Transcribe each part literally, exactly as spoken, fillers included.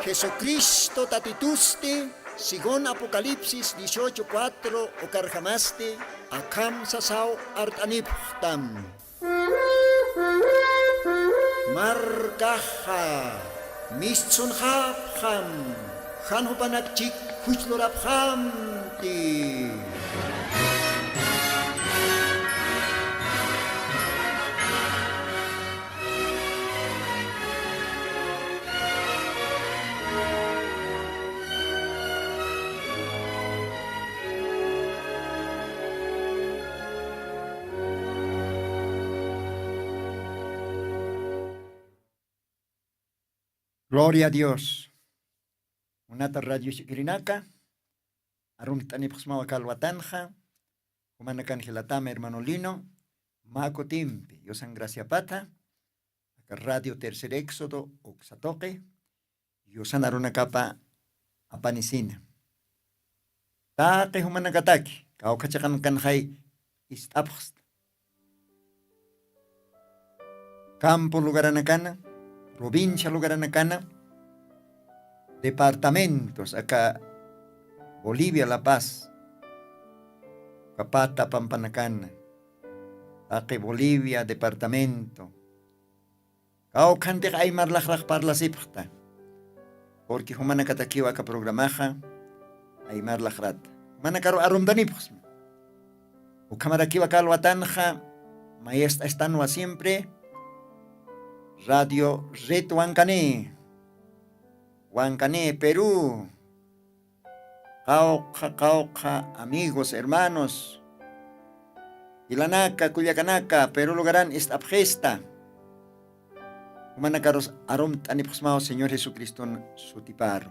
Jesucristo Tatitusti, según Apocalipsis dieciocho cuatro, ukarjamasti akham sasaw art'anipxtam. Markaxa mistsunxapxam, jan jupanak chik juchlurapxamti. Gloria a Dios. Munata radio chikirinaka, arunkt'anipxsmawa kalwatanxa, jumanakan jilatama hermano Lino, mä kutimpi, Diosan graciapata, aka Radio Tercer Éxodo, uksa tuqi, Diosan arunakapa apanisina. Taqi jumanakataki, kawkha chiqankanxay ist'apxsta. Campo lugaranakana, provincia lugaranakana, departamentos, aka Bolivia, La Paz, Capata, Pampanakana, taqi Bolivia, departamento, kawkhantix aymar laqraq parlasipxta. Porque jumanakatakiw aka programaxa aymar laqrata. Jumanakaru arumtanipxsma. Ukhamarakiw aka alwatanxa mayest'astanwa siempre Radio Red Wankani, Wankani, Perú. Qawqha, qawqha amigos, hermanos, jilanaka, kullakanaka, Perú lugaran ist'apxista. Jumanakarus arumt'anipxsmaw Señor Jesucriston sutiparu.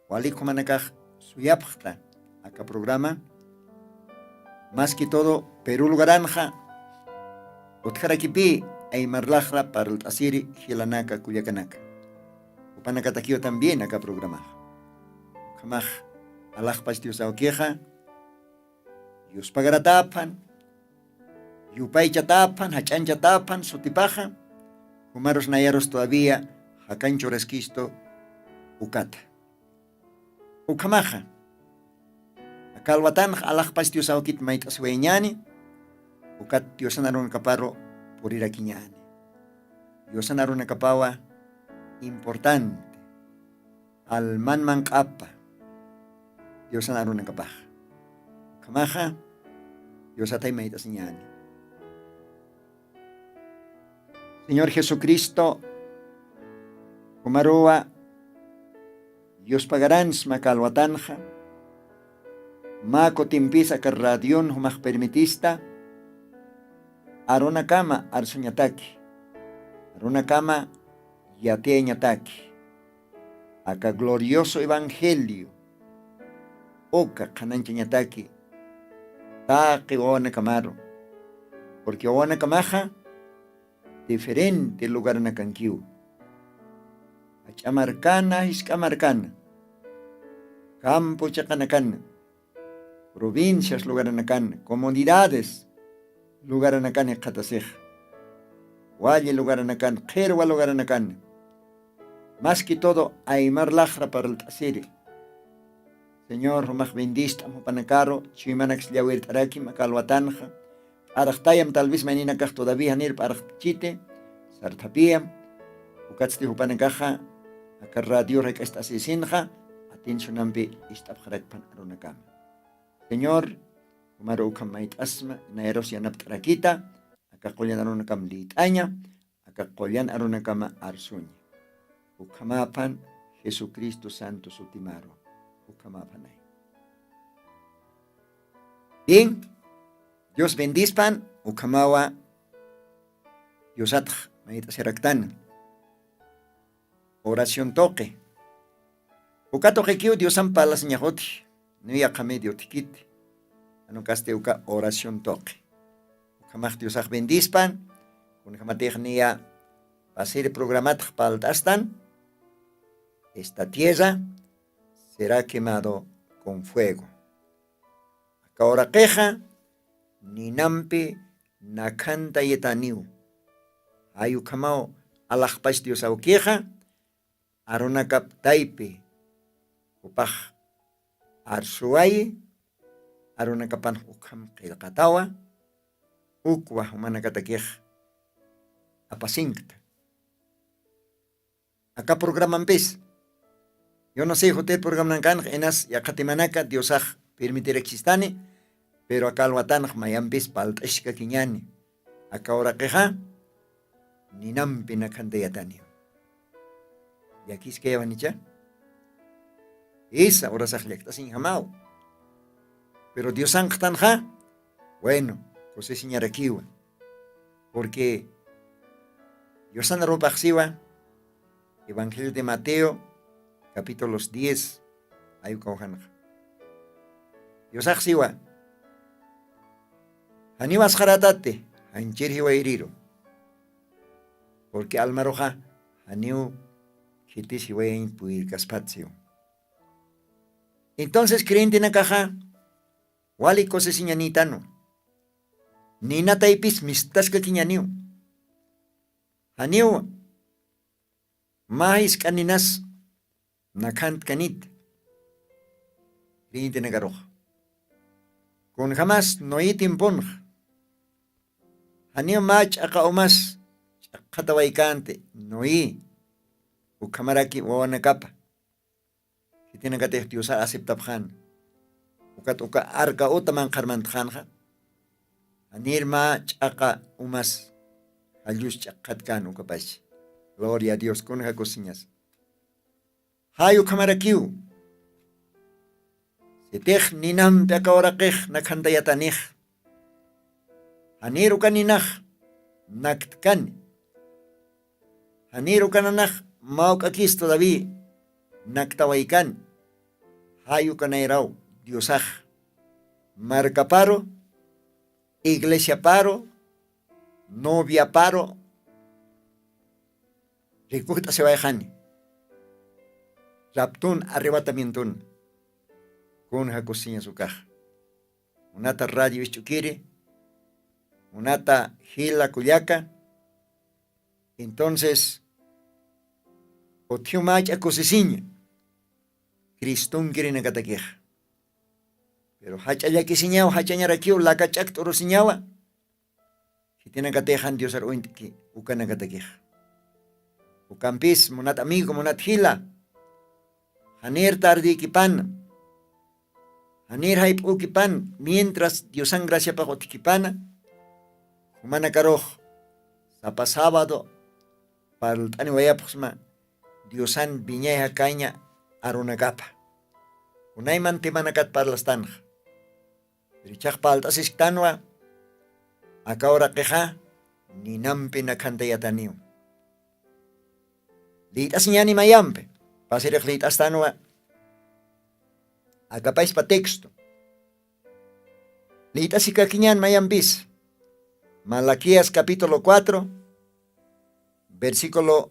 Walik jumanakax suyapxta aka programa. Más que todo, Perú lugaranxa utjarakipï aymar laqra parlt'asiri jilanaka, kullakanaka. Jupanakatakiw también aka programaxa. Ukhamax alaxpach Dios awkixa, yuspagarataphan, yupaychataphan, jach'añchataphan sutipaxa, jumarus nayarus todavía jakan churaskistu ukata. Ukhamaxa, aka alwatanx alaxpach Dios awkit mayt'asiwayañäni, ukat Diosan arunakaparu purirakiñäni. Diosan arunakapawa importante, alman manq'apa Diosan arunakapax. Ukhamaxa, Diosatay mayt'asiñäni. Señor Jesucristo, jumaruwa yuspagaransma aka alwatanxa, mä kutimpis aka radion jumax permitista, arunakama arsuñataki, arunakama yatiyañataki, aka glorioso evangelio, uka qhanañchañataki taqi wawanakamaru, porque wawanakamaxa diferente lugaranakankiw. Jach'a markana, jisk'a markana, campo chiqanakana, provincias lugaranakan, comunidades lugaranakan jikxatasix, valle lugaranakan, qhirwa lugaranakan, más que todo aymar laqra parlt'asiri. Señor, jumax bendist'am jupanakaru, chuymanaks llawirt'arakim aka alwatanxa, p'arxtayam, tal vez mayninakax todavía janir p'arxtchiti, sarthapiyam, ukatsti jupanakaxa aka radio jikxatasisinxa, atencionampi ist'apxarakpan arunakama. Señor, jumaru ukham mayt'asma, nayarus yanapt'arakita, aka qullan arunakam liyt'aña, aka qullan arunakama arsuña. Ukhamapan Jesucristo santo sutimaru, ukhamapanay. Bien, Dios bendispan, ukhamawa Diosatx mayt'asiraktan. Oración tuqi. Uka tuqikiw Diosan parlasiñax utji, niya qha medio utjkiti. Jan ukasti uka oración tuqi. Ukhamax Diosax bendispan, kunjamatix niya pasir programatx parlt'astan, esta tierra será quemado con fuego. Aka uraqixa ninampi nakhantayataniw. Jay ukhamaw alaxpach Dios awkixa, arunakap taypi jupax arsuwayi. Arunakapanx ukham qillqatawa ukwa jumanakatakix apasinkta. Aka programampis, yo no sé jutir programankanx inas yaqhatimanaka diosax permitiraksistani. Pero aka alwatanx mayampis palt'ashkakiñani. Aka uraqixa ninampi nakhantayataniw. Llakiskayawanicha? Isa urasax llakt'asiñjamaw. Pero diosanqtanxa, bueno, kusisiñarakiwa. Porque diosan rupaxsiwa evangelio de mateo capítulos diez, ayukawjanxa diosaxsiwa, janiw asqaratati janchir jiwayriru. Porque almaruxa janiw khitis jiwayañ puyirkaspatsi. Entonces creyentenakaxa wali kusisiñanïtanwa. Ninataypis mistaskakiñaniw. Janiw mä jisk'a ninas nakhantkanit creyentenakarux. Kunjamas noé timpunxa janiw mä ch'aqa umas ch'aqatawaykanti noé. Ukhamaraki wawanakapa khitinakatix diosa aceptapxan. Ukat uka arka uta manqharmantxanxa janir mä ch'aqa umas jallus ch'aqatkan ukapach. Gloria a dios kunja kusiñas. Jay ukhamarakiw sitix ninampi aka uraqix nakhantayatanix. Janir uka ninax naktkani. Janir uka nanax mawk'akis todavía naktawaykani. Jay uka nayraw diosax markaparu iglesiaparu noviaparu rikujt'asiwayxani. Raptun arrebatamientun kunja kusiñas ukax. Munata radio isch'ukiri munata jila kullaka. Entonces utjiw mach'a kusisiña cristonkirinakatakixa. Pero jach'a llakisiñaw jachañarakiw laka ch'akt'urusiñawa. Khitinakatixan diosar uñt'ki ukanakatakixa. Ukampis munat amigo munat jila janir tardïkipana janir jayp'ükipana mientras diosan graciapax utjkipana. Jumanakarux sapa sábado parlt'aniwayapxsma diosan viñay jakaña arunakapa. Kunayman timanakat parlastanxa. Pero ichax palt'asisktanwa aka uraqixa ninampi nakhantayataniw. Lït'asiñani mayampi pasirix lït'astanwa. Akapayspa texto lït'asikakiñan mayampis. Malaquías capítulo cuatro versículo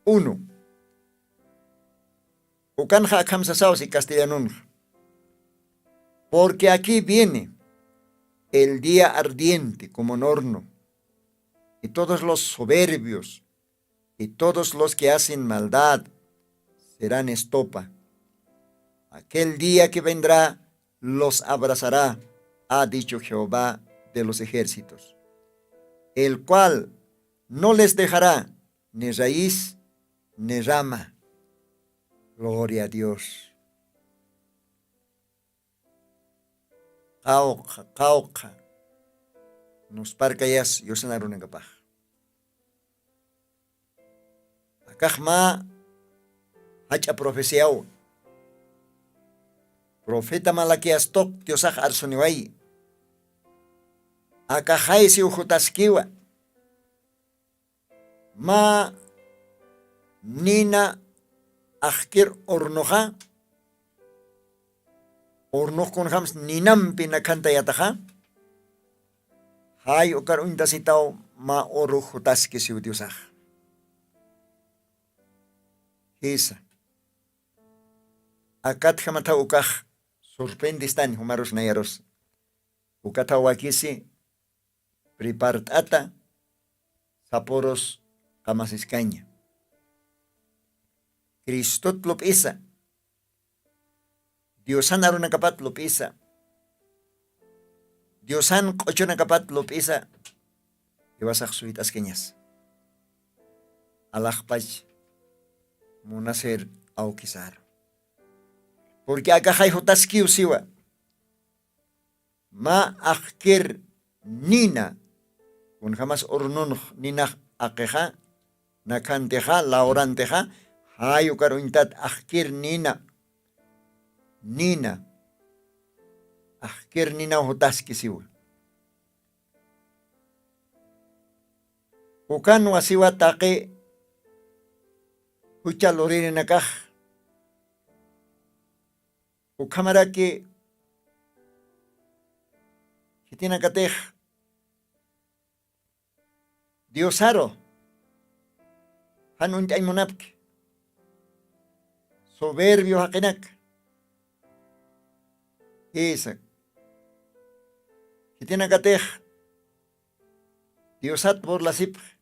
uno. Ukanxa akham sasaw si castellanunxa. Porque aquí viene el día ardiente como un horno y todos los soberbios y todos los que hacen maldad serán estopa. Aquel día que vendrá los abrazará, ha dicho jehová de los ejércitos, el cual no les dejará ni raíz ni rama. Gloria a dios. Qawqha qawqha nusparkayas yusanarunakapax. Akaxma jach'a profeciaw profeta malaquiastoq diosax arsuniwayi. Akaxaysi ujutaskiwa. Mä nina axkir urnuxa urnuxkunxams ninampi nakhantayataxa. Jay ukar uñtasitaw mä urux jutaskisiw diosax. Jisa akatjamathaw ukax surpendistani jumarus nayarus. Ukathaw wakisi pripart'ata sapurus qamasiskaña. Cristot lup'isa, diosan arunakapat lup'isa, diosan q'uchunakapat lup'isa. Iwasax suyt'askañas alaxpach munasir awkisaru. Purki akaxay jutaskiw siwa ma akhkir nina kunjamas urnunx ninax aqixa nakhantixa lawrantixa jayukar uñtat akhkir nina nina akhkir ninaw jutaskisiwa. Ukan wasiwa taqi jucha luririnakax ukhamaraki khitinakatix diosaru jan uñt'añ munapki soberbio jaqinak jisa khitinakatix diosat burlasipx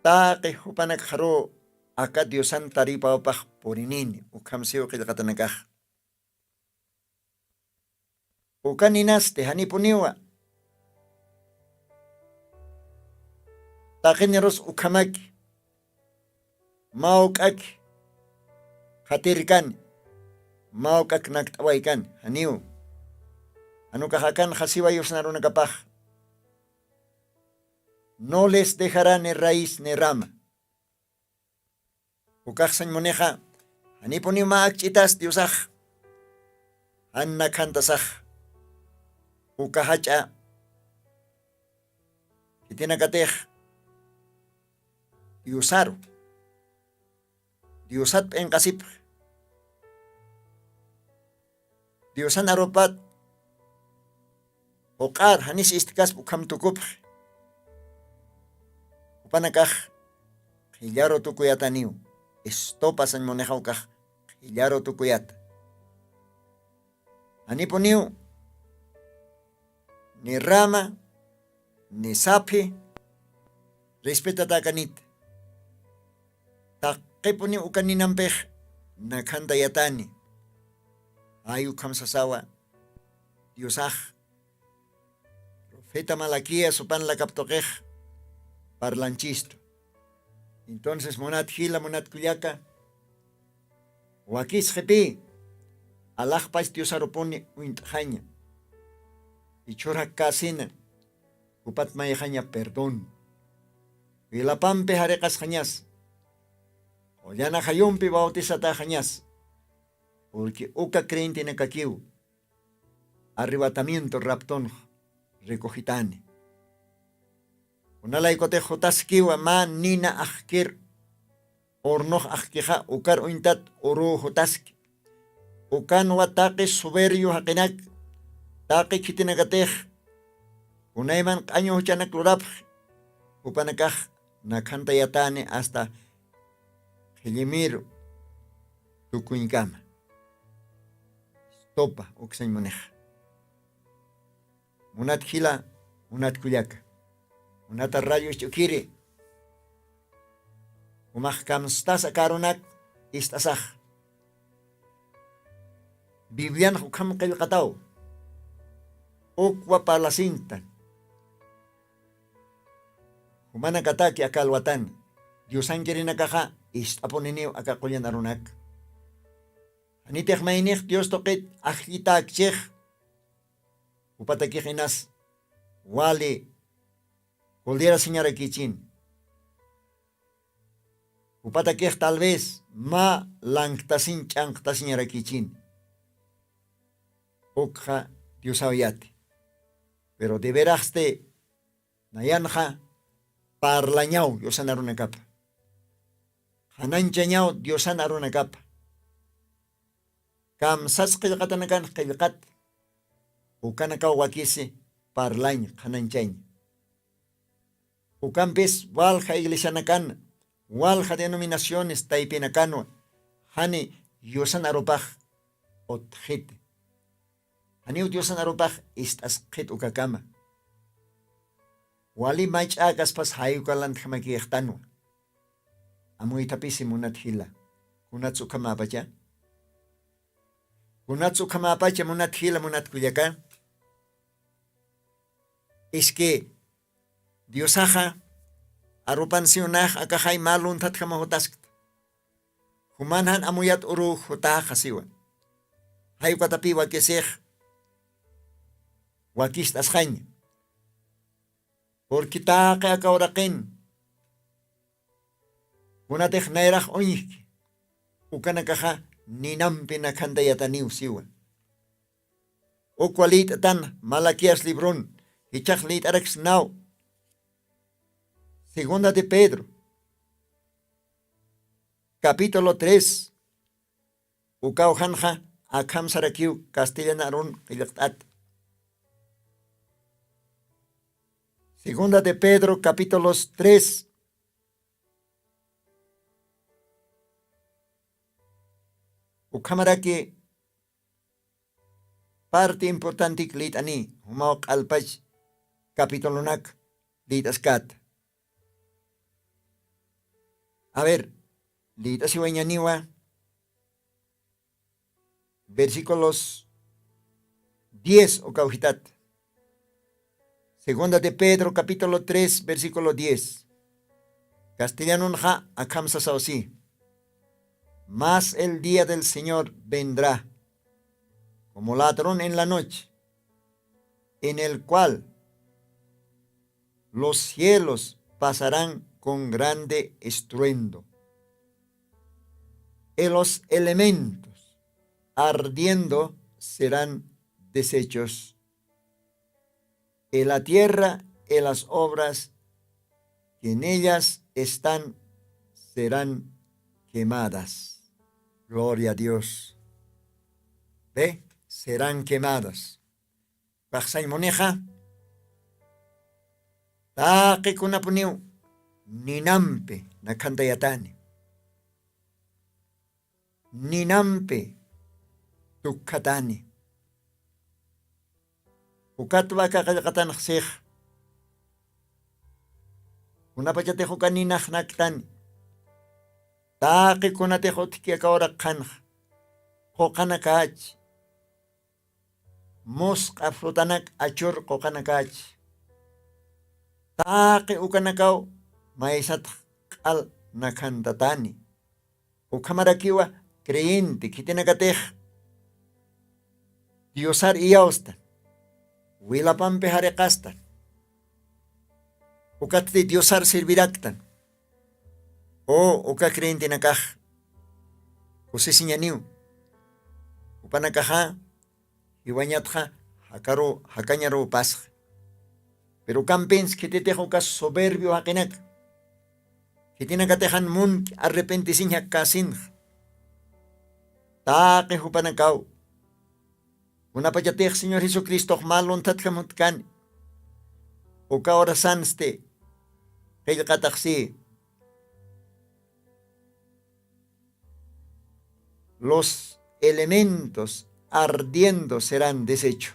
taqi jupanakxaru aka diosan taripawapax purinini ukham siw qillqatanakax. Ukaninasti janipuniwa taqinirus ukhamaki mawk'aki khatirkani mawk'aki nakt'awaykani janiw. Janukaxakan jasiwa yusanarunakapax no les dejarani rais ni rama. Ukaxsañ munixa janipuniw ma akch'itas diosax jan nakhantasax uka jach'a khitinakatix diosaru diosat p'inqasipx diosan arupat juq'ar janis istkasp ukham tukupx jupanakax qhillaru tukuyataniw. Estopasañ munixa ukax qhillaru tukuyata janipuniw ni rama ni saphi respetatakanita taqipuniw ukaninampix nakhantayatani. Ay ukham sasawa diosax profeta malaquías upan lakaptuqix parlanchistu. Entonces munat jila munat kullaka wakisxipï alaxpach diosarupuni uñt'xaña ichhur jakkasina jupat mayxaña perdón wilapampi jariqasxañas qullana jayumpi bautisatäxañas purqui uka creyentenakakiw arrebatamiento raptonx rikuxitani. Kunalaykutix jutaskiwa mä nina ajkir urnux'aqkixa ukar uñtat uruw jutaski ukanwa taqi suberyu jaqinak taqi khitinakatix kunayman q'añu juchanak lurapxi jupanakax nakhantayatani asta qhillimiru tukuñkama. Stopa uksañ munixa munat jila munat kullaka munata rayu isch'ukiri umax kamstas akarunak ist'asax biblianx ukham qillqataw ukwa parlasinta jumanakataki akalwatan diosankirinakaxa ist'apuniniw aka qullan arunak janitix maynix dios tuqit ajllitakchix jupatakix inas wali kuldirasiñarakichin jupatakix tal vez mä lanktasiñ ch'anqtasiñarakichin ukxa diosawiyati pero deberaxsti nayanxa parlañaw diosan arunakapa qhanañchañaw diosan arunakapa kamsas qillqatanakan qillqat ukanakaw wakisi parlañ qhanañchañ ukampis walja iglesianakan walja denominaciones taypinakanwa jani diosan arupax utjiti janiw diosan arupax ist'asqhit ukakama wali mach'äkaspas jayukalantjamakixtanwa Amuytapisi munat jila. Kunatsa ukhamäpacha? Kunatsa ukhamäpacha munat jila, munat kullaka? Iski diosaxa arupan siwnax akaxay mä lunthatjama jutaskta. Juman jan amuyat urux jutaxa siwa. Jaykatapï wakisix wakist'asxaña. Purki taqi aka uraqin kunatix nayrax uñjki ukanakaxa ninampi nakhantayataniw siwa. Ukwa lït'atan malaquías librun jichhax lït'araksnaw. Segunda de pedro capítulo tres. Ukaw janxa akham sarakiw castellan arun qillqt'at. Segunda de pedro capítulos tres. Ukhamaraki parti importantik lït'ani jumaw q'alpach capitulunak lït'askat. A ver, lït'asiwañaniwa versículos diez ukawjitat. Segunda de pedro capítulo tres versículo diez. Castellanunxa akham sasaw si. Mas el día del señor vendrá como ladrón en la noche, en el cual los cielos pasarán con grande estruendo, y los elementos ardiendo serán deshechos, y la tierra y las obras que en ellas están serán quemadas. Gloria a Dios. Ve, serán quemadas. Paxsañ munixa taqikunapuniw ninampi nakhantayatani, ninampi tukkhatani. Ukatwa aka qillqatanxsix kunapachatix uka ninaxnaktani taqikunatix utjki aka uraqxanxa quqanakach musq'a frutanak achur quqanakach taqi ukanakaw maysatx q'al nakhantatani. Ukhamarakiwa creyente khitinakatix diosar iyawstan, wilapampi jariqastan, ukatsti diosar serviraktan. O uka creyentenakax kusisiñaniw. Jupanakaxa jiwañatxa jakaru jakañaruw pasxa. Pero ukampins khititix uka soberbio jaqinaka khitinakatixan munki arrepentisiñ jakkäsinxa taqi jupanakaw kunapachatix señor jesucristox mä lunthatjam jutkani. Uka horasansti qillqataxsi los elementos ardiendo serán deshecho,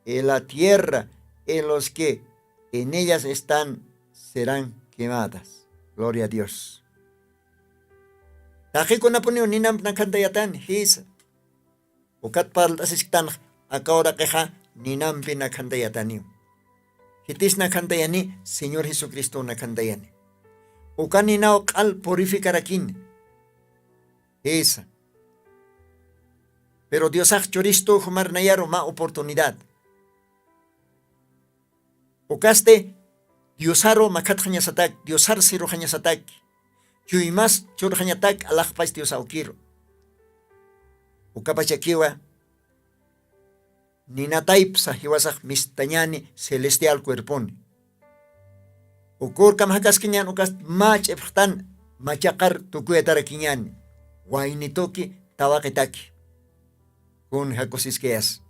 y la tierra y los que en ellas están serán quemadas. Gloria a dios. Taqikunapuniw ninamp nakhantayatani jisa. Ukat parlt'asisktanx aka uraqixa ninampi nakhantayataniw. Jitis nakhantayani señor jesucristo nakhantayani. Uka ninaw q'al purificarakini jisa. Pero diosax churistu jumar nayaru mä oportunidad. Ukasti diosaru makhatxañasataki diosar siruxañasataki chuymas churxañataki alaxpach dios awkiru. Ukapachakiwa ninataypsa jiwasax mistañani celestial cuerponi. Ukur kamjakaskiñan ukasti mä ch'ipxtan machaqar tukuyatarakiñani waynituki tawaqitaki. Kun jakusiskayas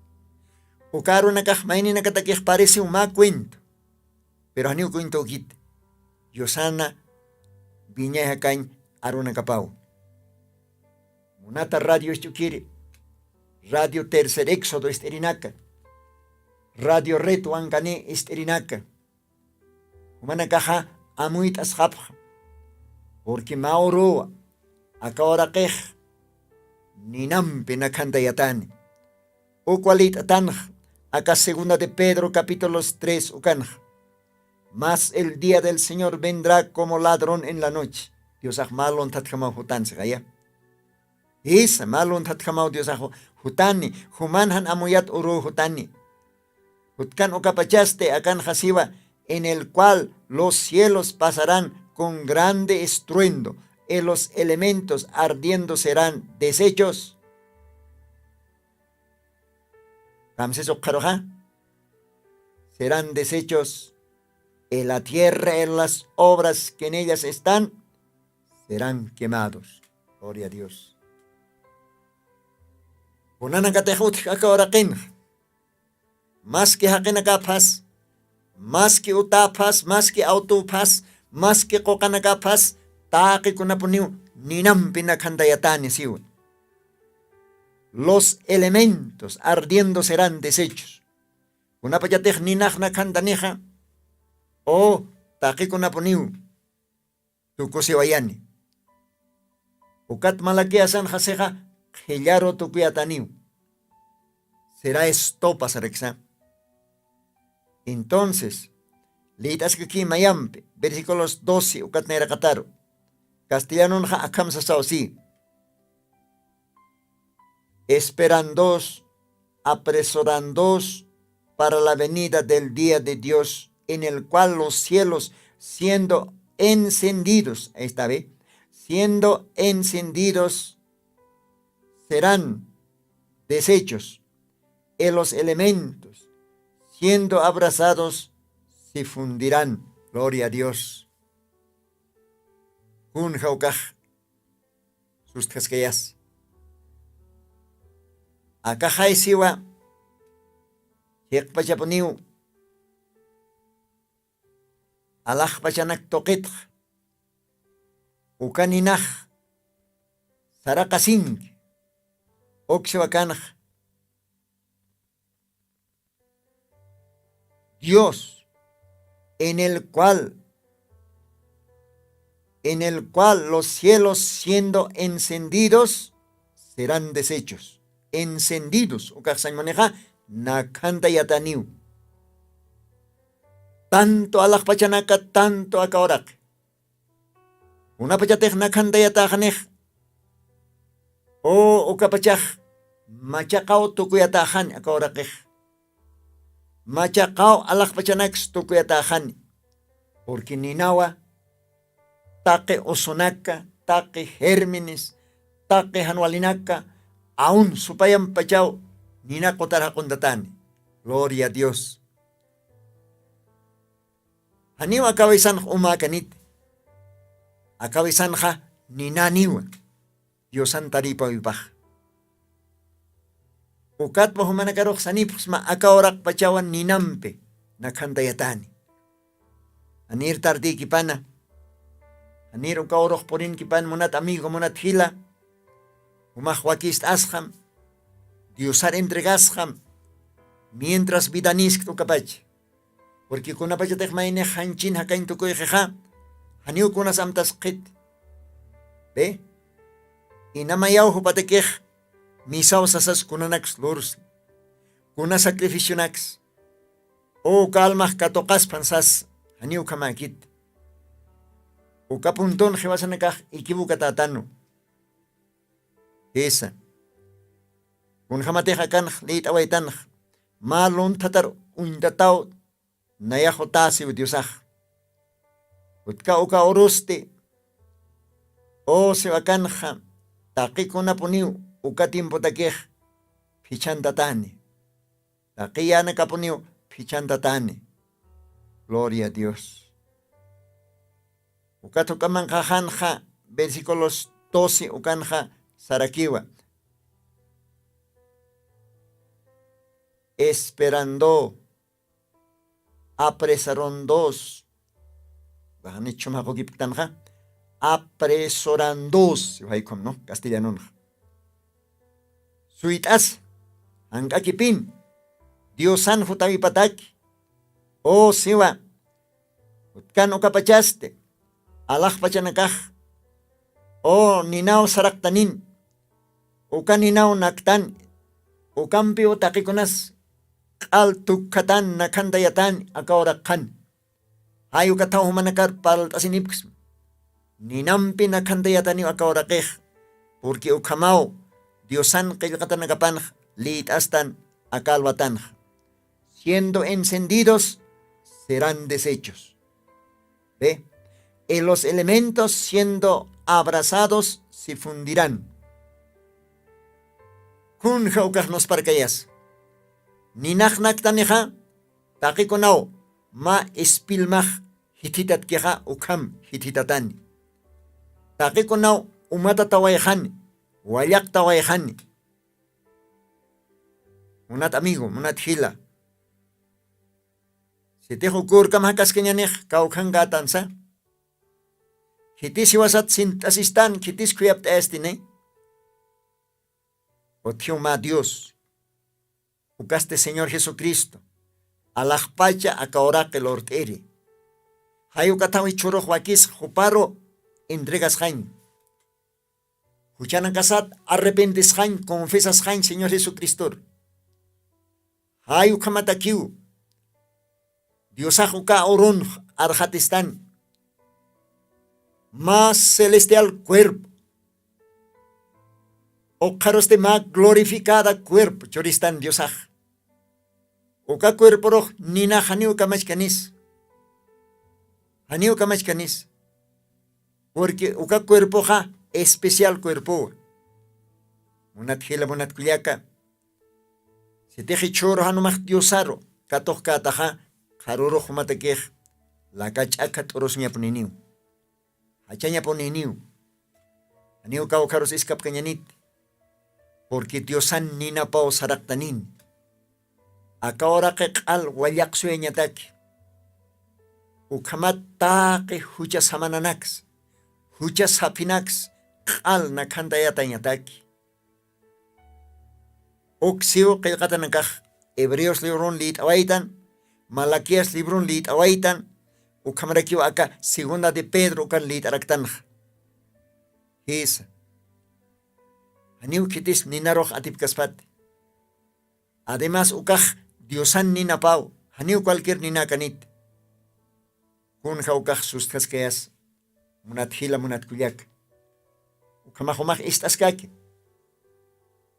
uka arunakax mayninakatakix parisiw mä cuento. Pero janiw cuentokit yusana viñay jakañ arunakapaw. Munata radio isch'ukiri radio tercer éxodo ist'irinaka radio red wankani ist'irinaka. Jumanakaxa amuyt'asxapxa Purqui mä uruwa aka uraqix ninampi nakhantayatani. Ukwa lït'atanx aka segunda de Pedro capítulos tres ukanx. Mas el día del señor vendrá como ladrón en la noche. Diosax mä lunthatjamaw jutansi qaya. Jisa mä lunthatjamaw diosax jutani. Juman jan amuyat uruw jutani. Jutkan ukapachasti akanxa siwa en el cual los cielos pasarán con grande estruendo, y los elementos ardiendo serán deshechos. Kamsis ukxaruxa serán deshechos, y la tierra y las obras que en ellas están serán quemados. Gloria a dios. Kunanakatix utjka aka uraqinxa maski jaqinakaphas, maski utaphas, maski awtuphas, maski quqanakaphas, taqikunapuniw ninampi nakhantayatani siwa. Los elementos ardiendo serán deshechos. Kunapachatix ninaxna khantanixa o taqikunapuniw tukusiwayani. Ukat malaquiasan jasixa qhillaru tukuyataniw. Será estopa saraksa. Entonces lït'askaki mayampi versículos doce ukat nayraqataru castellanunxa akham sasaw si. Esperandos, apresorándos para la venida del día de dios, en el cual los cielos siendo encendidos, ahí está ve, siendo encendidos serán deshechos, y los elementos siendo abrazados se fundirán. Gloria a dios. Kun jawkax sustjaskayas. Akaxay siwa jiqpachapuniw alaxpachanak tuqitx ukaninax saraqasinki. Uksiwa kanx dios en el cual en el cual los cielos siendo encendidos serán deshechos. Encendidos ukaxsañmunixa nakhantayataniw. Tanto alaxpachanaka tanto aka uraqi kunapachatix nakhantayataxanix u ukapachax machaqaw tukuyataxani aka uraqix machaqaw alaxpachanaks tukuyataxani. Purqui ninawa taqi usunaka taqi jermenes taqi janwalinaka aun supayampachaw nina qutar jaquntatani. Gloria a dios. Janiw akawisanx umäkaniti akawisanxa ninaniwa diosan taripawipax. Ukatpa jumanakarux sanipxsma aka uraqpachawan ninampi nakhantayatani. Janir tardïkipana janir uka urux purinkipana munat amigo munat jila. Jumax wakist'asxam diosar entregasxam mientras vidanïskta ukapacha. Purqui kunapachatix maynix janchin jakañ tukuyxixa janiw kunas amtasqit. Be inamayaw jupatakix misaw sasas kunanaks lursi kuna sacrificionaks uka almax katuqaspan sas janiw ukhamäkit. Uka puntun jiwasanakax equivocatätanu. Jisa kunjämatix akanx lït'awaytanx mä lunthatar uñtataw nayax jutasiw diosax. Utka uka urusti u siwakanxa taqikunapuniw uka tiempotakix phichhantatani. Taqi yänakapuniw phichhantatani. Gloria a dios. Ukat juk'amanqaxanxa versículos doce ukanxa sarakiwa. Esperando apresaron dos. Waxanichum jaqukipktanxa apresoran dos. Waykhum no castellanunxa suyt'as jank'akipin diosan jutawipataki. O siwa utkan ukapachasti alaxpachanakax O ninaw saraqtanin, uka ninaw naktan, ukampiw taqikunas q'al tukkatan nakhantayatan akawraqxan. Jay ukathaw jumanakar parlt'asinipksma. Ninampi nakhantayataniw akawraqix, purqui ukhamaw diosan qillqatanakapanx lït'astan akalwatanx. Siendo encendidos serán deshechos. Ve, y los elementos siendo abrasados se fundirán. Kunja ukaxnusparkayas ninaxnaktanixa, taqikunaw mä ispilmax jithitatkixa ukham jithitatani. Taqikunaw umatatawayxani, wallaqtawayxani. Munat amigo, munat jila, sitix ukurkam jakaskañanix kawkhankätansa, khitis jiwasat sintt'asistan khitis khuyapt'ayastini. Utjiw mä dios, ukasti señor jesucristo alaxpacha akawraqi lurt'iri. Jay ukathaw jichhürux wakis juparu entregasxañ, juchanakasat arrepentisxañ, confesasxañ señor jesucristor. Jay ukhamatakiw diosax uka urunx arxatistan mä celestial cuerpo, ukxarusti mä glorificada cuerpo churistan diosax. Uka cuerporux ninax janiw kamachkanis, janiw kamachkanis. Purqui uka cuerpoxa especial cuerpowa. Munat jila munat kullaka, sitixi chhuru janumax diosaru katuxkätaxa, qharurux jumatakix lakach'akha t'urusñapuniniw, jachañapuniniw. Janiw kawkharus iskapkañanit. Purqui diosan ninapaw saraqtanin, aka uraqi q'al wallaq suyañataki. Ukhamat taqi jucha samananaks, jucha saphinaks q'al nakhantayatañataki. Uksiw qillqatanakax hebreos librun lït'awaytan, malaquías librun lït'awaytan, ukhamarakiw aka segunda de pedro ukan lït'araktanxa. Jisa, janiw khitis ninarux atipkaspati. Además ukax diosan ninapaw, janiw cualquier ninakanit. Kunja ukax sustjaskayas, munat jila munat kullaka. Ukhamax jumax ist'askaki,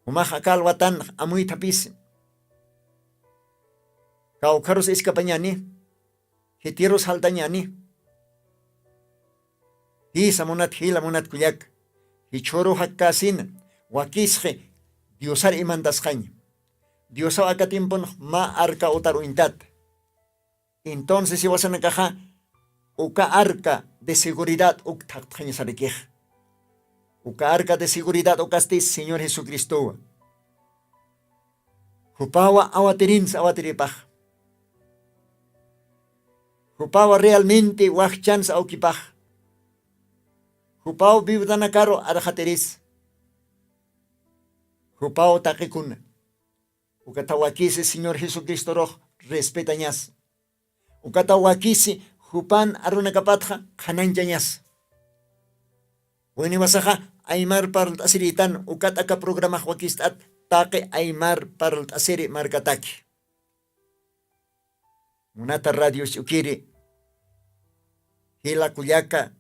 jumax akal watan amuythapisi. Kawkharus iskapañani, jitirus jaltañani. Jisa munat jila munat kullaka, jichhuru jakkasina wakisxi diosar imantasxaña. Diosaw aka tiemponx mä arka utar uñtata. Entonces jiwasanakaxa uka arca de seguridad uk thaqtxañasarakix. Uka arca de seguridad ukasti señor jesucristowa. Jupawa awatirinsa awatiripax. Jupawa realmente waxchansa awkipax. Jupaw viudanakaru arxatiris. Jupaw taqikuna. Ukata wakisi señor jesucristorux respetañas. Ukata wakisi jupan arunakapatxa qhanañchañas. Winiwasaxa aymar parlt'asiritan ukat aka programax wakist'at taqi aymar parlt'asiri markataki. Munata radio ch'ukiri, jila kullaka,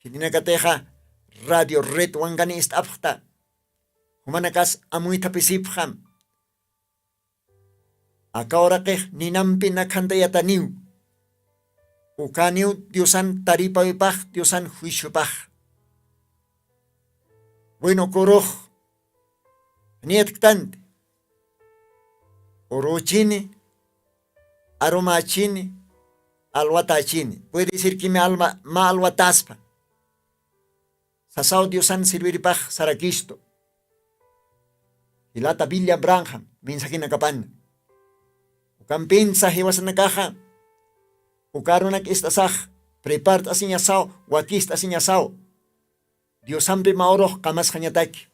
khitinakatixa radio red wankani ist'apxta. Jumanakas amuythapisipxam. Aka uraqix ninampi nakhantayataniw. Ukaniw diosan taripawipax diosan juiciopax. Bueno kurux niyatktanti, uruchini, arumachini, alwatachini puede decir que me alma ma alwataspa. Sasaw diosan sirviripax sarakistu. Jilata biblia branxam mensajenakapan. Ukampinsa jiwasanakaxa ukarunak ist'asax prepart'asiñasaw, wakist'asiñasaw. Diosampi mawrux qamasxañataki.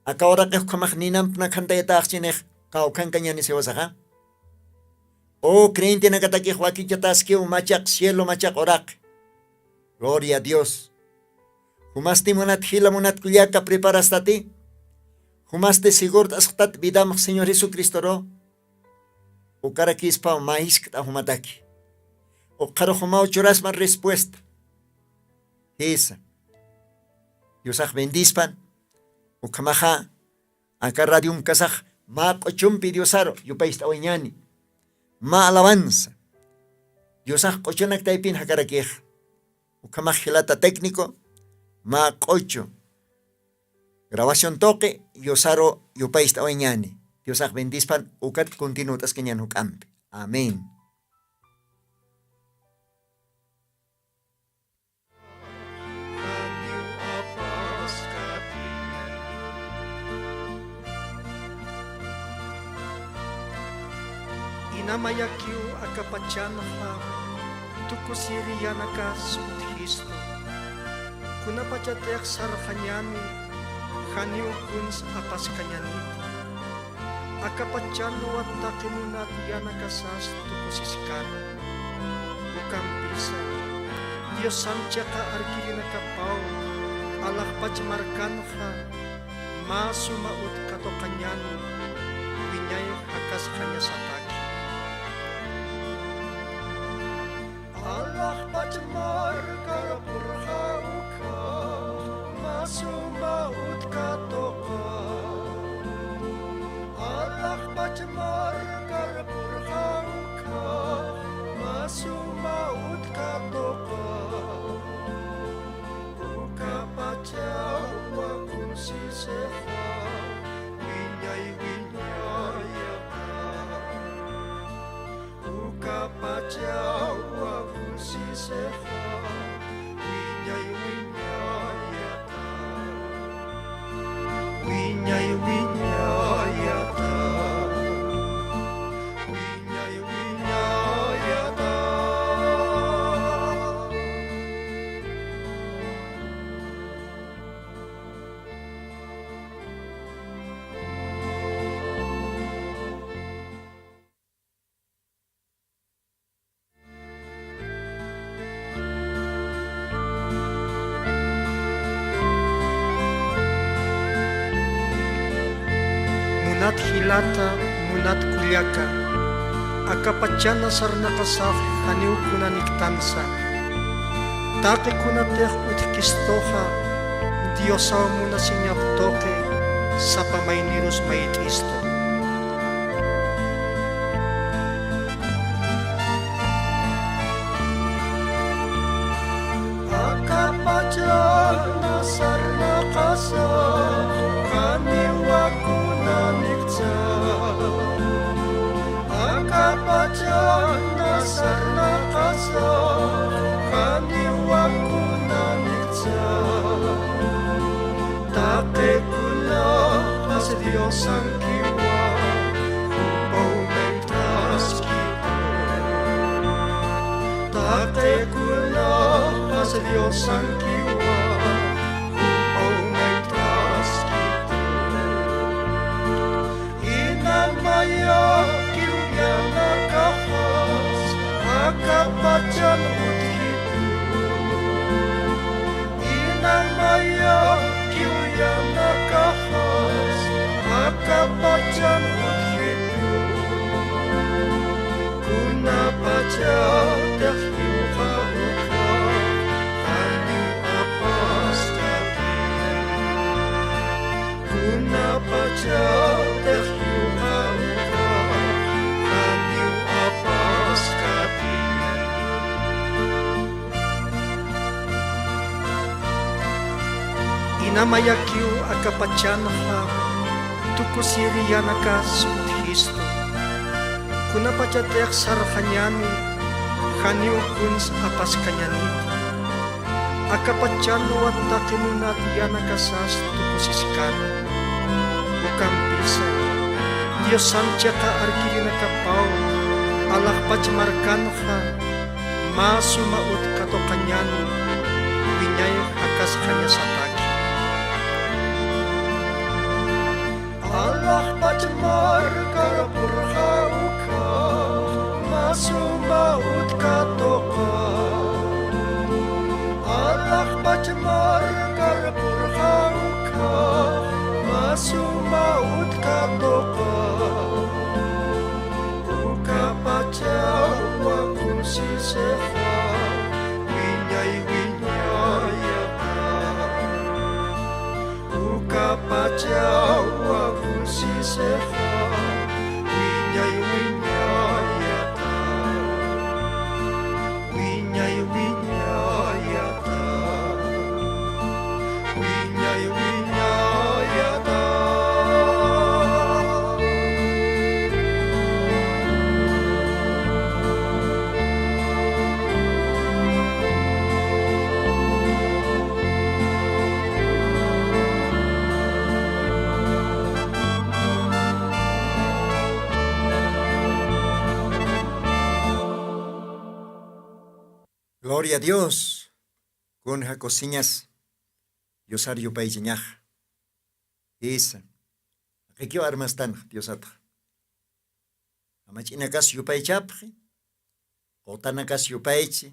Aka uraqix ukhamax ninampna khantayataxchinix kawkhankañanisiwasaxa. O creyentenakatakix wakichataskiw machaq cielo machaq uraqi. Gloria a dios. Jumasti munat jila, munat kullaka preparastati. Jumasti segurt'asxtat vidamx Señor Jesucristoru. Ukarakispa mä jiskt'a jumataki. Ukxaru jumaw churaspan respuesta. Jisa. Diosax bendispan. Ukhamaxa aka radiom kasax mä q'uchumpi Diosaru yupaycht'awañani. Mä alabanza. Diosax q'uchunak taypin jakarakix. Ukhamax jilata técnico, mä q'uchu grabación tuqi, Diosaru yupaycht'awañani. Diosax bendispan, ukat continuwt'askañan juk'ampi. Amén. Inamayakiw akapachanxa tukusiri yanakas utjistu. Kunapachatix sarxañani, janiw kuns apaskañaniti. Akapachanwa taqi munat yanakasas tukusiskani. Ukampisa, Diosan chiqa arkirinakapaw, alaxpach markanxa, mä suma utka tuqañan, wiñay jakasxañasataki. Alaxpach markar purxa ukhax, mä suma utka tuqa. Alaxpach markar purxa ukhax, mä suma utka tuqa. Ukapachawa kunsisixa, wiñay wiñayata. Ukapachawa kunsisixa, wiñay wiñayata. Wiñay wiñayata. Wiñay wiñayata. Munat jilata, munat kullaka, akapachana sarnaqasax janiw kunaniktansa. Taqi kunatix utjkistuxa, Diosaw munasiñap tuqi, sapa maynirus mayt'istu. Akapachana sarnaqasa, janiwa kunaniksa. Akapachana sarnaqasa, janiwa kunaniksa. Taqi kunaqas Diosankiwa, jupaw mayt'askitu. Taqi kunaqas Diosankiwa, jupaw mayt'askitu. Inamayakiw yanakaxas, akapachan utjitu. Inamayakiw yanakaxas, akapachan utjitu. Kunapachatix jiwxa ukhax, janiw apaskati. Kunapachatix jiwxa ukhax, janiw apaskati. Inamayakiw akapachanxa, tukusiri yanakas utjistu. Kunapachatix sarxañani, janiw kuns apaskañaniti. Akapachanwa taqi munat yanakasas tukusiskani. Ukampisa, Diosan chiqa arkirinakapaw, alaxpach markanxa, mä suma utka tuqañan, wiñay jakasxañasataki. Alaxpach markar purxa ukhax, mä suma utka tuqa. Alaxpach markar Suma utjatuqa, uka pachawa kusisixa, wiñay wiñayata. Uka pachawa kusisixa, wiñay wiñayata. Wiñay wiñayata. Wiñay wiñayata. Gloria a Dios. Kunja kusiñas Diosar yupaychañaxa. Jisa. Jaqikiw armastanxa Diosatxa. Jamach'inakas yupaychapxi, qutanakas yupaychi,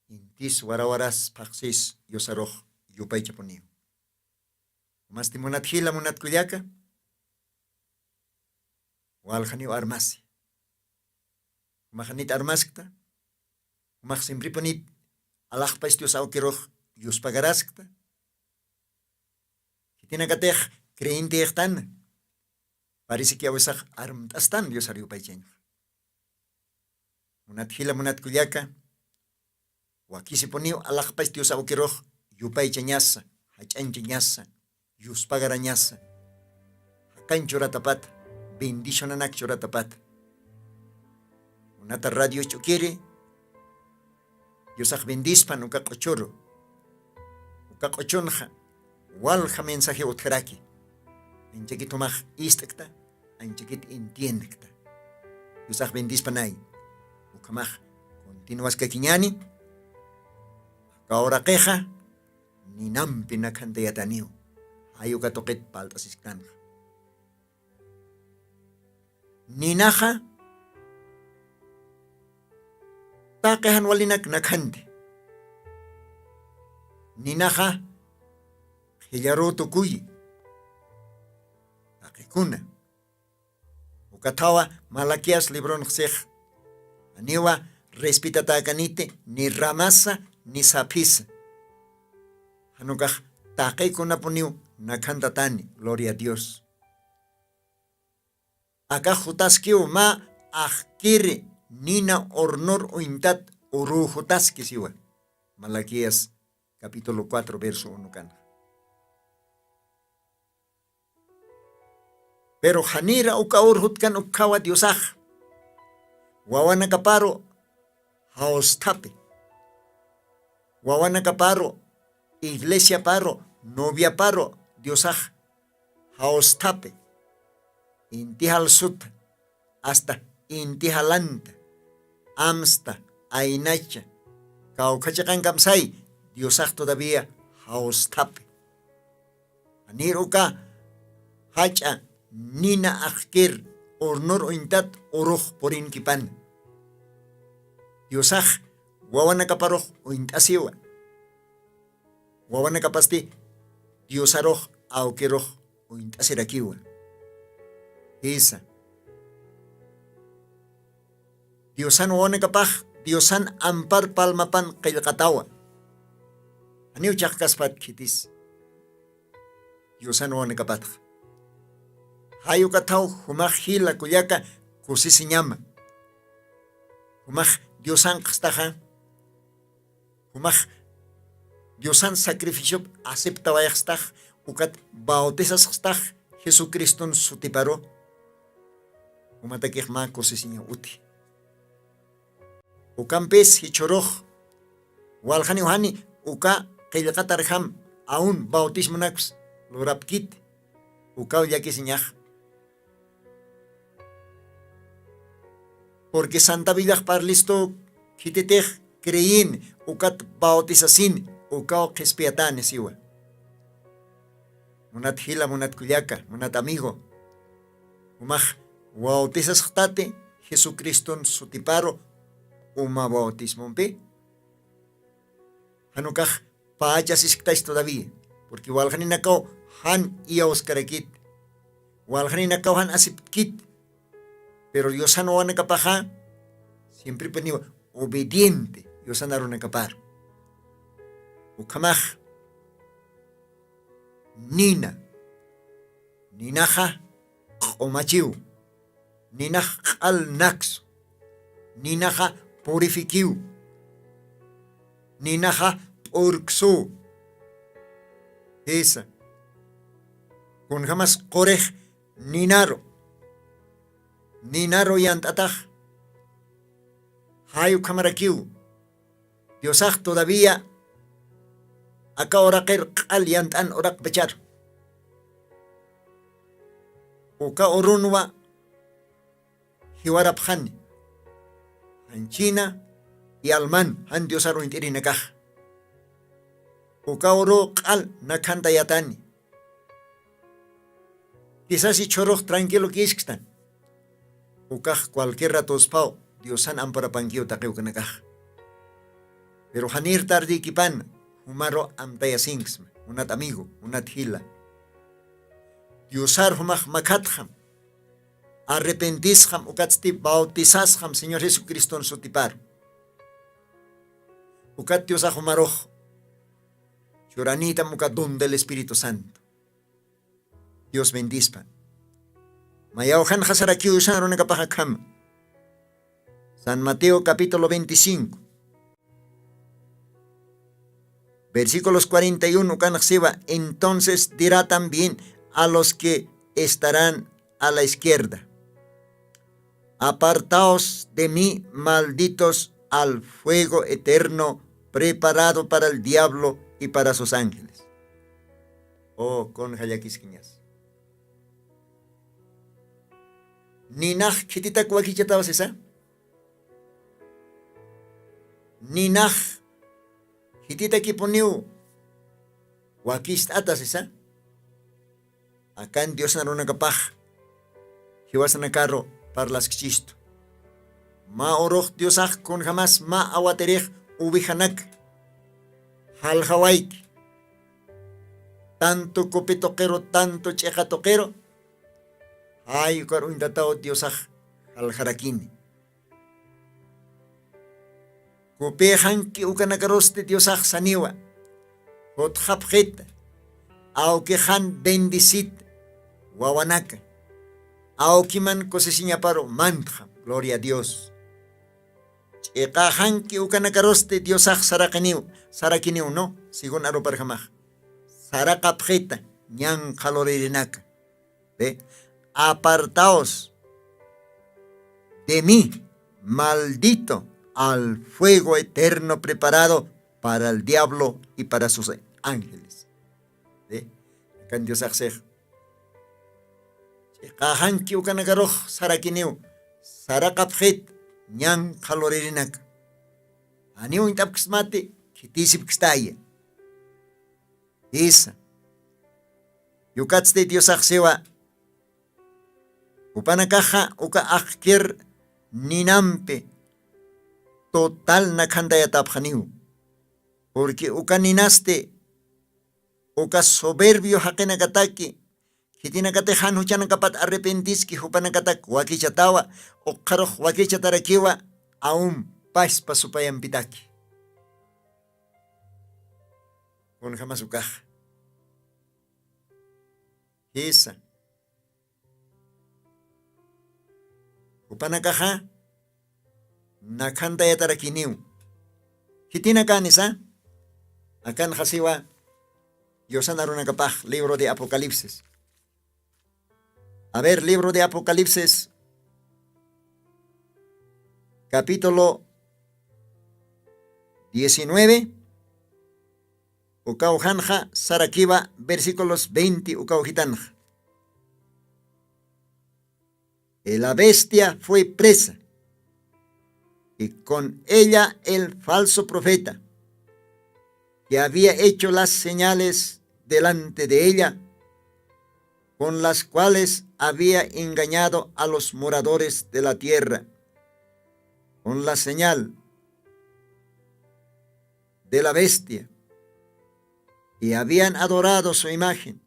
intis warawaras phaxsis Diosarux yupaychapuniw. Masti munat jila, munat kullaka, waljaniw armasi. Jumax janit armaskta, jumax simpripunit alaxpach Dios awkirux yuspagaraskta. Khitinakatix creyenteyxtan, parisiki awisax armt'astan Diosar yupaychañxa. Munat jila, munat kullaka, wakisipuniw alaxpach Dios awkirux yupaychañasa, jach'añchañasa, yuspagarañasa. Jakañ churatapata, bendicionanak churatapata. Munata radio ch'ukiri, Diosax bendispan uka q'uchuru. Uka q'uchunxa walja mensaje utjaraki. Anchakit jumax ist'kta, anchakit entiendkta. Diosax bendispanay. Ukhamax continuaskakiñani. Aka uraqixa ninampi nakhantayataniw. Jay uka tuqit palt'asisktanxa. Ninaxa taqi jan walinak nakhanti. Ninaxa qhillaruw tukuyi. Taqikuna. Ukathawa Malaquías libronxsix. Janiwa respetatäkaniti ni ramasa ni saphisa. Jan ukax taqikunapuniw nakhantatani, gloria a Dios. Akax jutaskiw mä ajkiri nina hornor uñtat uruw jutaski siwa. Malaquías capítulo cuatro, verso uno kan. Pero janira uka urjutkan ukkhawa Diosax. Wawanakaparu jawsthapi. Wawanakaparu, iglesiaparu, noviaparu Diosax jawsthapi. Inti jalsuta, hasta inti jalanta, amsta, aynacha, kawkha chiqan kamsay, Diosax todavía jawsthapi. Janir uka jach'a nina ajkir hornor uñtat urux purinkipana. Diosax wawanakaparux uñt'asiwa. Wawanakapasti Diosarux awkirux uñt'asirakiwa. Jisa. Diosan wawanakapax, Diosan ampar palmapan qillqatawa. Janiw chaqkaspat khitis. Diosan wawanakapatxa. Jay ukathaw jumax jila kullaka kusisiñama. Jumax Diosanqstaxa. Jumax Diosan sacrificiop aceptawayxstax, ukat bautizasxstax Jesucriston sutiparu. Jumatakix mä kusisiñaw utji. Ukampis jichhürux, waljaniw jani uka qillqatarjam aun bautismonakus lurapkiti, ukaw llakisiñax. Porque Santa Bibliax parlistu, khititix creyin, ukat bautizasin, ukaw qhispiyatani siwa. Munat jila, munat kullaka, munat amigo, jumax bautizasxtati Jesucriston sutiparu uma bautismompi? Jan ukax pachasisktachi todavía, porque waljaninakaw jan iyawskarakit, waljaninakaw jan asiptkit. Pero diosan wawanakapaxa siemprepuniwa obediente diosan arunakapar. Ukhamax nina, ninaxa q'umachiw, ninax q'al naksu, ninaxa purifikiw, ninaxa p'urksuw. Jisa, kunjamas qurix ninaru, ninaru yant'atax jay ukhamarakiw. Diosax todavía aka uraqir q'al yant'an uraqpacharu, uka urunwa jiwarapxani, janchina y alman jan diosaru int'irinakax. Uka uru q'al nakhantayatani. Kisas ichhurux tranquilo kisktan, ukax cualquier ratospaw diosan amparapankiw taqiwkanakax. Pero janir tardïkipan, jumaru amtayasinksma, munat amigo, munat jila. Diosar jumax makhatxam, arrepentisxam ukatsti bautizasxam señor jesucriston sutiparu. Ukat diosax jumarux churanïtam uka don del espíritu santo. Dios bendispa. Mayawxanxa sarakiw sanarunakapaxakhama. San Mateo capítulo veinticinco, versículos cuarenta y uno, ukanxsiwa: entonces dirá también a los que estarán a la izquierda: apartaos de mí, malditos, al fuego eterno preparado para el diablo y para sus ángeles. Oh, con jallaquiskiñas. Ninax khititak wakichataw sisa. Ninax khititakipuniw wakist'ata sisa. Akan diosna runakapax jiwasanakaru parlaskichistu. Mä urux diosax kunjamas mä awatirix ovejanak jalxawayki, tantu kupi tuqiru tantu ch'iqa tuqiru, jay ukar uñtataw diosax jalxarakini. Kupïxanki ukanakarusti diosax saniwa. Jutxapxita, awkixan bendicita, wawanaka, awkiman kusisiñaparu mantxam. Gloria a dios. Ch'iqaxanki ukanakarusti diosax saraqiniw, sarakiniw no, según aruparjamax. Saraqapxita, ñan qhaluririnaka. Ve, apartaos de mí, maldito, al fuego eterno preparado para el diablo y para sus ángeles. Ve, akan diosaxsix, ch'iqaxanki ukanakarux sarakiniw, saraqapxit ñan qhaluririnaka. Janiw uñt'apkismati, khitisipkistaya. Jisa. Yukatsti diosaxsiwa, jupanakaxa uka aqkir ninampi total nakhantayatapxaniw. Purqui uka ninasti uka soberbio jaqinakataki, khitinakatix jan juchanakapat arrepentiski jupanakatak wakichatawa, uqharux wakichatarakiwa, aun paspa supayampitaki. Kunjamas ukaxa. Jisa. Jupanakaxa nakhantayatarakiniw. Khitinakanisa akanxasiwa, yusanarunakapax libro de apocalipsis. A ver, libro de apocalipsis, capítulo diecinueve, ukawjanxa sarakiwa versículos veinte ukawjitanxa. Y la bestia fue presa, y con ella el falso profeta, que había hecho las señales delante de ella, con las cuales había engañado a los moradores de la tierra, con la señal de la bestia, y habían adorado su imagen,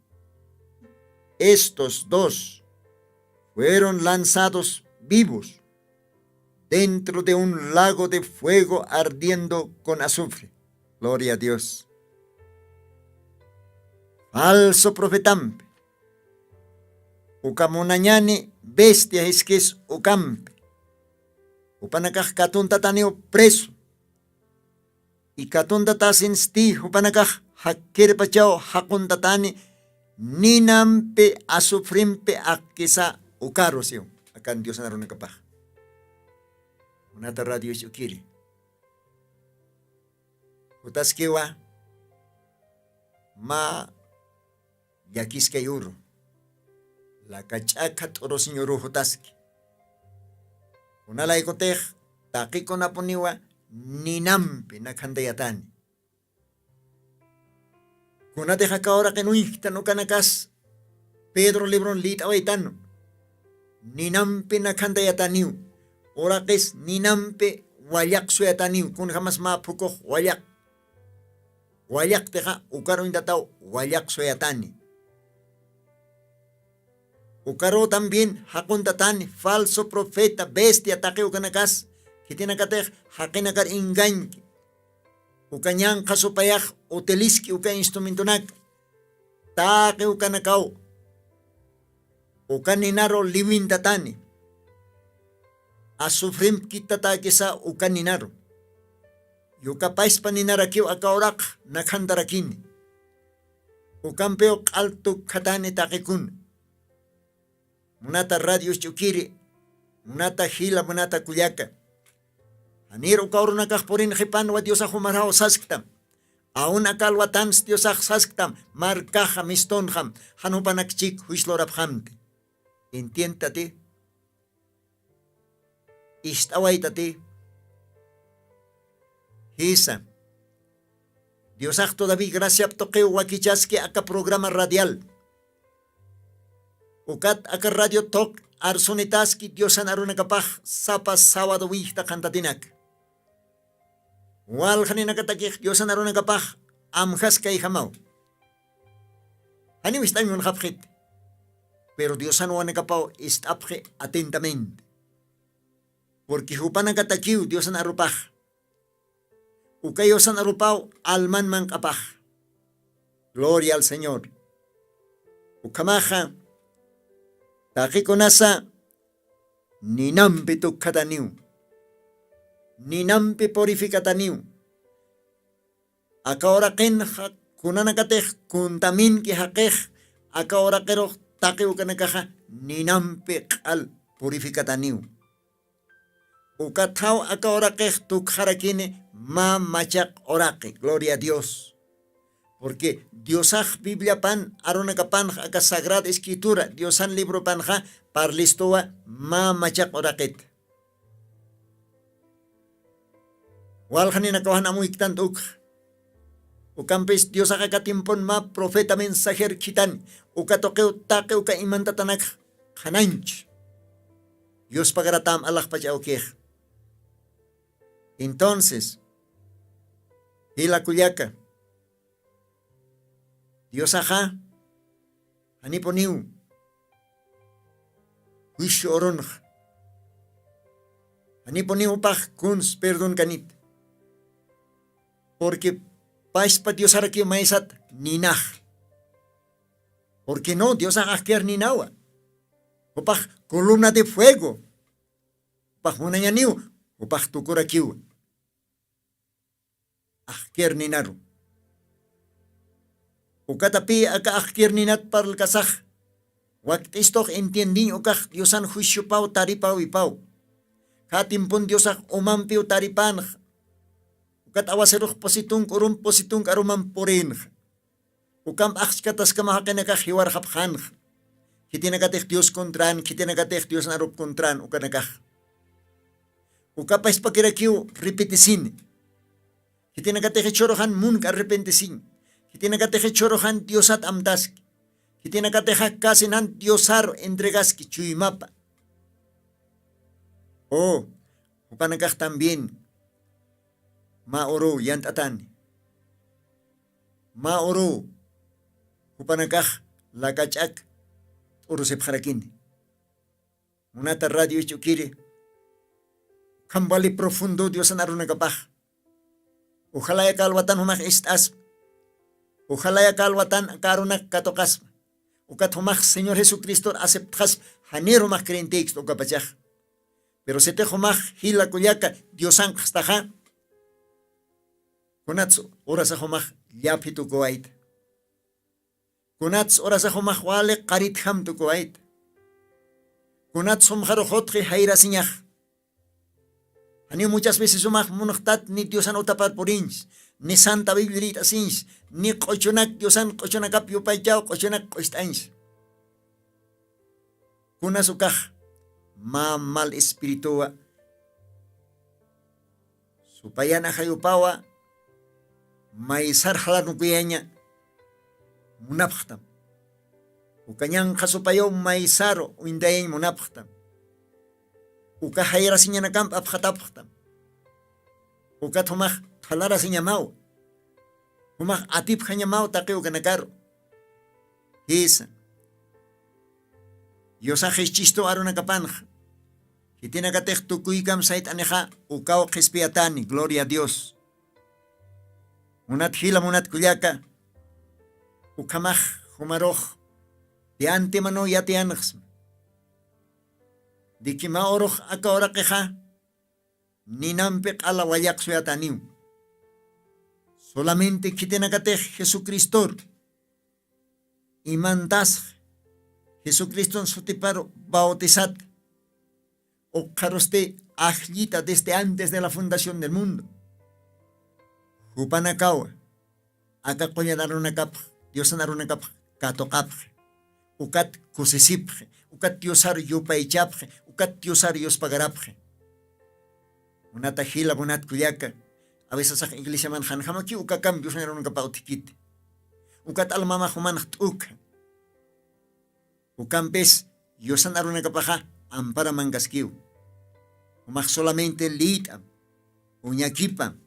estos dos fueron lanzados vivos dentro de un lago de fuego ardiendo con azufre. Gloria a Dios. Falso profetampi, uka munañani bestia jiskis ukampi, jupanakax katuntataniw preso. Y katuntatäsinsti jupanakax jakkirpachaw jaquntatani ninampi azufrimpi akkisa ukaru siw. Akan Diosan arunakapax. Munata radio isch'ukiri, jutaskiwa mä llakiskay uru, laka ch'akha t'urusiñ uru jutaski. Kunalaykutix taqikunapuniwa ninampi nakhantayatani. Kunatix aka uraqin uñjktan ukanakas Pedro libron lït'awaytanu, ninampi nakhantayataniw, uraqis ninampi wallaq suyataniw, kunjamas mä phukux wallaq, wallaqtixa ukar uñtataw wallaq suyatani. Ukaruw también jaquntatani falso profeta, bestia taqi ukanakas, khitinakatix jaqinakar engañki, uka ñanqha supayax utiliski uka instrumentonaka, taqi ukanakaw uka ninaru liwintatani, azufrimpi kittatatäkisa uka ninaru. Y uka pachpa ninarakiw aka uraq nakhantarakini. Ukampiw q'al tukkhatani taqikuna. Munata radio isch'ukiri, munata jila, munata kullaka, janir uka urunakax purinxipanwa Diosax jumarjaw sasktam. Aun aka alwatansa Diosax sasktam, markaxa mistunxam, jan jupanak chik juicio lurapxamti. Entiendtati, ist'awaytati. Jisa, Diosax todavía graciap tuqiw wakichaski aka programa radial. Ukat aka radio tuq arsunitaski Diosan arunakapax sapa sábado wiyjta qhantatinaka. Waljaninakatakix Diosan arunakapax amjaskayjamaw. Janiw ist'añ munxapxit. Pero Diosan wawanakapaw ist'apxi atentamente. Porque jupanakatakiw Diosan arupax. Uka Diosan arupaw alman manq'apax. Gloria al Señor. Ukhamaxa taqikunasa ninampi tukkhataniw, ninampi purifikataniw. Aka uraqinxa kunanakatix kuntaminki jaqix, aka uraqirux taqi ukanakaxa ninampi q'al purifikataniw. Ukathaw aka uraqix tukxarakini mä machaq uraqi. Gloria a Dios. Porque Diosax Bibliapan arunakapanxa aka Sagrada Escritura Diosan libropanxa parlistuwa mä machaq uraqita. Waljaninakaw jan amuyktant ukxa. Ukampis Diosax aka tiempon mä profeta mensajer khitani, uka tuqiw taqi uka imantatanakx qhanañch. Yuspagaratam alaxpach awkix. Entonces, jila kullaka, Diosaxa janipuniw juicio urunxa, janipuniw jupax kuns perdonkanit. Porque pachpa Diosarakiw maysat ninax. Porque no, Diosax ajkir ninawa. Jupax columna de fuego. Jupax munañaniw, jupax tukurakiw. Ajkir ninaru. Ukatapï aka ajkir ninat parlkasax, wakt'istux entiendiñ ukax Diosan juiciopaw taripawipaw. Kha tiempon Diosax umampiw taripanxa. Ukat awasirux pusi tunka urump pusi tunka arumamp purinxa. Ukamp axchkataskamaw jaqinakax jiwarxapxanxa. Khitinakatix Dios contran, khitinakatix Diosan arup contran ukanakax. Uka pachpakirakiw repetisini. Khitinakatix ichhuruxan munk arrepentisiñ. Khitinakatix ichhuruxan Diosat amtaski. Khitinakatixa casinan Diosaru entregaski chuymapa. O, jupanakax también mä uruw yant'atani. Mä uruw jupanakax lakach'ak t'urusipxarakini. Munata radio ich'ukiri, ukham wali profundo diosan arunakapax. Ujalaya kalwatan jumax ist'aspa. Ujalaya kalwatan aka arunak katuqaspa. Ukat jumax señor jesucristor aceptxaspa. Janir jumax creyenteksta ukapachax. Pero sitix jumax jila kullaka diosankaxstaxa, kunatsa urasax jumax llaphi tukuwayta? Kunatsa urasax jumax wali qaritjam tukuwayta? Kunatsa jumxarux jutxi jayrasiñax? Janiw muchas veces jumax munxtat ni diosan utapar purinchis, ni santa biblia liyt'asinchis, ni q'uchunak diosan q'uchunakap yupaychaw q'uchunak q'ucht'anchis. Kunas ukax mä mal espirituwa supayan ajayupawa maysar jalanukuyaña munapxtam. Uka ñanqha supayaw maysaru uñtayañ munapxtam. Uka jayrasiñanakamp apxatapxtam. Ukat jumax qhalarasiñamaw, jumax atipjañamaw taqi ukanakaru. Jisa, diosax jischistu arunakapanxa, khitinakatix tukuykam sayt'anixa ukaw qhispiyatani gloria a dios. Munat jila munat kullaka, ukhamax jumarux de antemano yatiyanxsma, de que mä urux aka uraqixa ninampi q'ala wallaq suyataniw. Solamente khitinakatix jesucristor imantasx jesucriston sutiparu bautizat, ukxarusti ajllita desde antes de la fundación del mundo. Jupanakawa aka qullan arunakapx, diosan arunakapx katuqapxi, ukat kusisipxi, ukat diosar yupaychapxi, ukat diosar yuspagarapxi. Munata jila munat kullaka, a veces ax iglesiaman janjamakiw uka cambio sañarunakapa utkiti. Ukat almamax jumanx t'ukha. Ukampis yusan arunakapaxa amparamankaskiw. Jumax solamente liyt'am, uñakipam.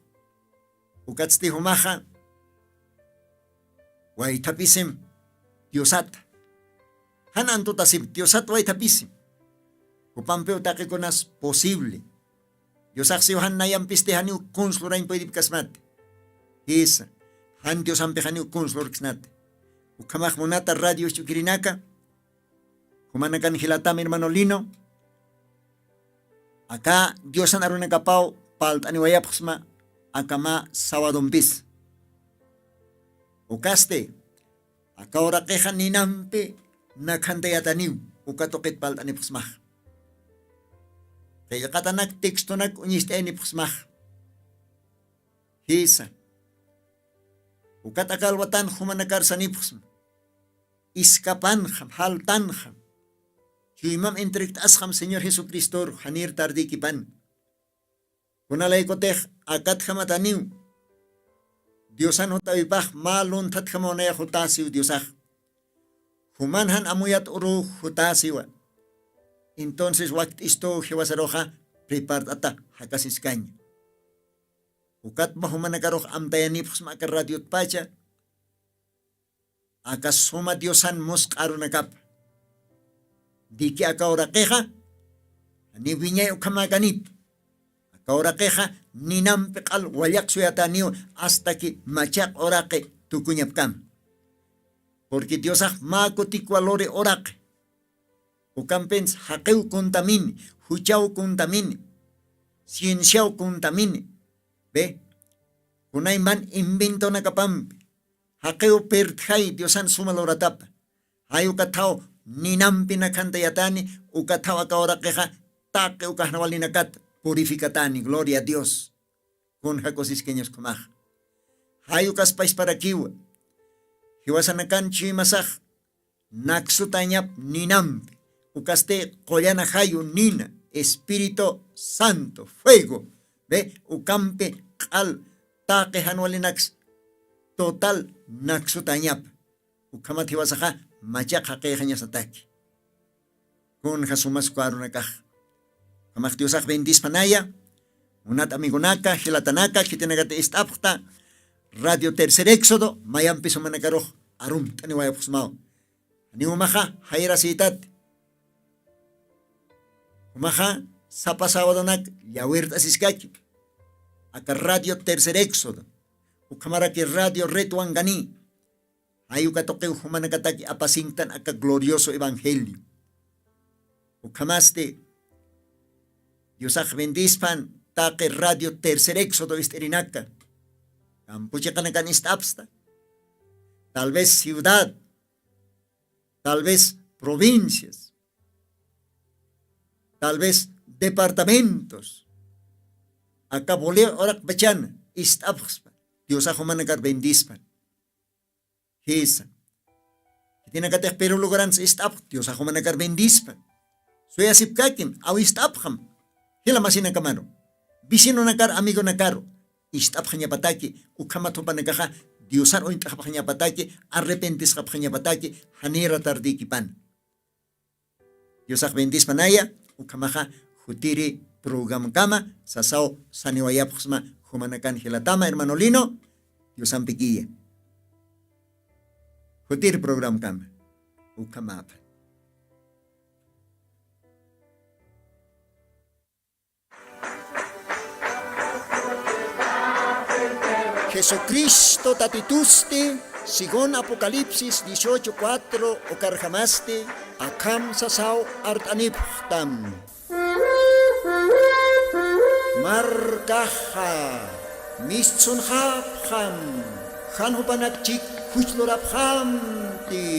Ukatsti jumaxa waythapisim diosata. Jan antutasim diosat waythapisim. Jupampiw taqikunas posible. Diosaxsiw jan nayampisti janiw kunslurañ puydipkasmati. Jisa, jan diosampi janiw kunslurksnati. Ukhamax munata radio isch'ukirinaka, jumanakan jilatam hermano lino, aka diosan arunakapaw palt'aniwayapxsma akama sawadompis. Ukasti aka uraqixa ninampi nakhantayataniw. Uka tuqit palt'anipxsmax, qillqatanak textonak uñist'ayanipxsmax. Jisa, ukat aka alwatan jumanakar sanipxsma. Iskapanxam jaltanxam, chuymam entregt'asxam señor jesucristor janir tardikipan. Kunalaykutix akatjamataniw diosan jut'awipax mä lunthatjamaw nayax jutasiw diosax. Juman jan amuyat urux jutasiwa. Entonces wakt'istuw jiwasaruxa prepart'ata jakasiskaña. Ukatma jumanakarux amtayanipxsma aka radiotpacha aka suma diosan musq'a arunakapa. Diki aka uraqixa janiw wiñay ukhamäkanit. Aka uraqixa ninampi q'al wallaq suyataniw, astaki machaq uraqi tukuñapkama. Purqui diosax mä kutikwa luri uraqi. Ukampins jaqiw kuntamini, juchaw kuntamini, cienciaw kuntamini. Be, kunayman inventonakapampi jaqiw pirtjay diosan suma luratapa. Jay ukathaw ninampi nakhantayatani. Ukathaw aka uraqixa taqi uka jnawalinakata purificatani gloria a dios. Kunja kusiskañas ukhamaxa. Jay ukaspaysparakiwa jiwasanakan chuymasax naksutañap ninampi. Ukasti qullana jayu nina, espíritu santo fuego, be, ukampi q'al taqi janwalinaks total naksutañap. Ukhamat jiwasaxa machaq jaqixañasataki. Kunja sumas kwarunakax. Ukhamax diosax bendispanaya. Munat amigonaka jilatanaka khitinakata ist'apxta radio tercer éxodo mayampis jumanakarux arumt'aniwayapxsmaw. Ni umaxa jayrasïtati. Umaxa sapa sawadonak llawirt'asiskaki aka radio tercer éxodo, ukhamaraki radio retwan gani. Jayuka tuqiw jumanakataki apasinktan aka glorioso evangelio. Ukhamasti diosax bendispan taqi radio tercer éxodo ist'irinaka. Kampuchiqanakan ist'apsta, tal vez ciudad, tal vez provincias, tal vez departamentos, aka boleo uraqpachana ist'apxspa. Diosax jumanakar bendispan. Jisa. Khitinakatix piru lugarans ist'apx diosax jumanakar bendispan. Suyasipkakim awist'apxam, jila masinakamaru, vecinonakar amigonakaru ist'apxañapataki. Ukhamat jupanakaxa diosar uñt'xapxañapataki, arrepentisxapxañapataki, janira tardïkipana. Diosax bendispanaya. Ukhamaxa jutiri programkama sasaw saniwayapxsma jumanakan jilatama hermano Lino. Diosampikiya. Jutiri programkama ukhamapa. Jesucristo tatitusti según apocalipsis dieciocho cuatro ukarjamasti akham sasaw art'anipxtam. Markaxa mistsunxapxam, jan jupanak chik juchlurapxamti.